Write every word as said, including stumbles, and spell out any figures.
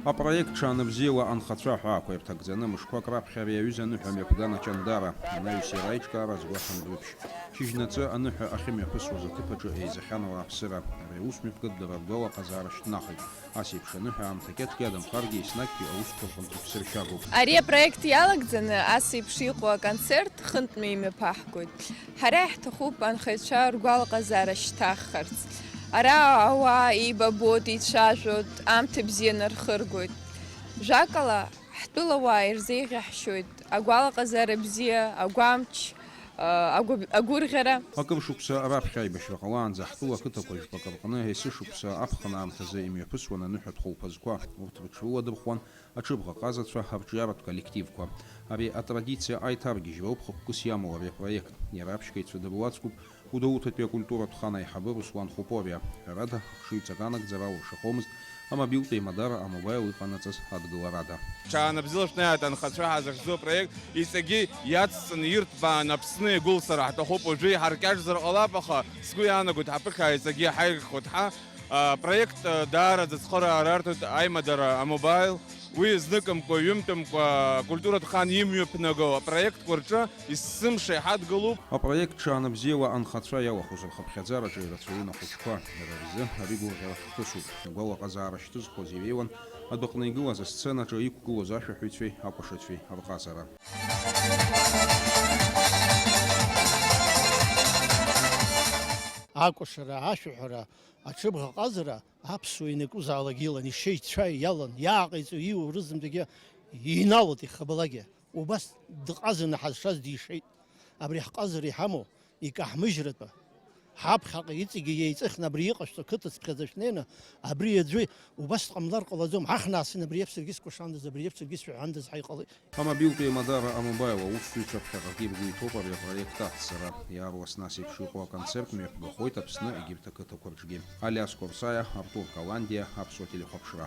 Апроект Ҽаанбзиала анхацәа аҳәаақәа ирҭагӡаны мышқәак раԥхьа ари аҩыза аныҳәа мҩаԥган Ачандара анаҩс иара аиҿкаара азгәаҭан Дәрыԥшь. Шьыжьнаҵы аныҳәа ахьымҩаԥысуаз аҭыԥ аҿы еизахьан ауааԥсыра. Ари аус мҩаԥгатә дара ргәалаҟазаара шьҭнахит. Ас еиԥш аныҳәа аамҭа кьаҿгьы адамхаргьы, еснагьгьы аусқәа рҟынтә иԥсыршьагоуп. Ари апроект иалагӡаны ас еиԥш иҟоу аконцерт хынтәны имҩаԥаҳгоит. Ҳара иаҳҭахуп анхаҩцәа ргәалаҟазаара шьҭаҳхырц. Ара ауаа еибабоит, еицәажәоит, аамҭа бзиа нархыргоит. Жәакала, ҳтәылауаа ирзеиӷьаҳшьоит агәалаҟазаара бзиа, агәамч, агәы-, агәырӷьара. Акыр шықәса раԥхьа аибашьра ҟалаанӡа ҳтәыла ақыҭақәа жәпакы рҟны есышықәса аԥхын аамҭазы имҩаԥысуан аныҳәатә хәылԥазқәа. Урҭ рыҽрыладырхәуан аҽыбӷаҟазацәа, арҿиаратә коллективқәа. Ари атрадициа аиҭаргьежьроуп хықәкыс иамоу ари апроект. Иара аԥшьгаҩцәа дыруаӡәкуп Гәдоуҭатәи акультуратә хан аиҳабы Руслан Хәыпориа. Ҳәарада, ахшыҩҵакы анагӡара алыршахомызт, амобилтә еимадара амобаил иҟанаҵаз адгыларада. Ҽаанбзиала шәнаҩс анхацәа ҳазыхьӡу апроект иҵегьы иацҵаны ирҭбааны Аԥсны иагәылсыр ҳҭахуп. Уажәы иҳаркьаҿзар ҟалап, аха сгәы иаанагоит ҳаԥыхьа иҵегьы иҳаиӷьхоит ҳәа. Апроект даараӡа ацхыраара арҭоит аимадара амобаил. Уи зныкымкәа, ҩынтәымкәа акультуратә хан имҩаԥнаго апроектқәа рҿы есымша иҳадгылоуп. Апроект Ҽаанбзиала анхацәа иалахәыз рхыԥхьаӡараҿы ирацәаҩын ахәыҷқәа. Иара рзы ари гәырӷьарахь хҭысуп. Агәалаҟазаара шьҭызхуаз иреиуан адәаҟны игылаз асценаҿы иқәгылоз ашәаҳәаҩцәеи акәашацәеи рҟазара. Акәашара, ашәаҳәара, аҽыбӷаҟазара аԥсуа ианакәызаалак илан, ишеицәа иалан, иааҟаиҵо ииуа рызынтәагьы иналоит ихабалагьы. Убас дҟазаны ҳазшаз дишеит. Абри ҳҟазара иҳамоу, икаҳмыжьратәы. Ҳаԥхьаҟа иҵегьы еиҵыхны абри иҟашәҵо қыҭацыԥхьаӡа шәнеины, абри аӡәы убас дҟамлар ҟалаӡом, ҳахьнаасын абри иаԥсыргьы скәашандаз, абри иаԥсыргьы сшәаҳәандаз ҳәа иҟалеит. Амобилтә еимадара амобаил аусзуҩцәа ԥхьаҟагьы ргәы иҭоуп ари апроект ацҵара. Иаарласны ас еиԥш иҟоу аконцерт мҩаԥгахоит Аԥсны егьырҭ ақыҭақәа рҿгьы. Алиас Корсаиа, Артур Каландиа, Аԥсуа телехәаԥшра.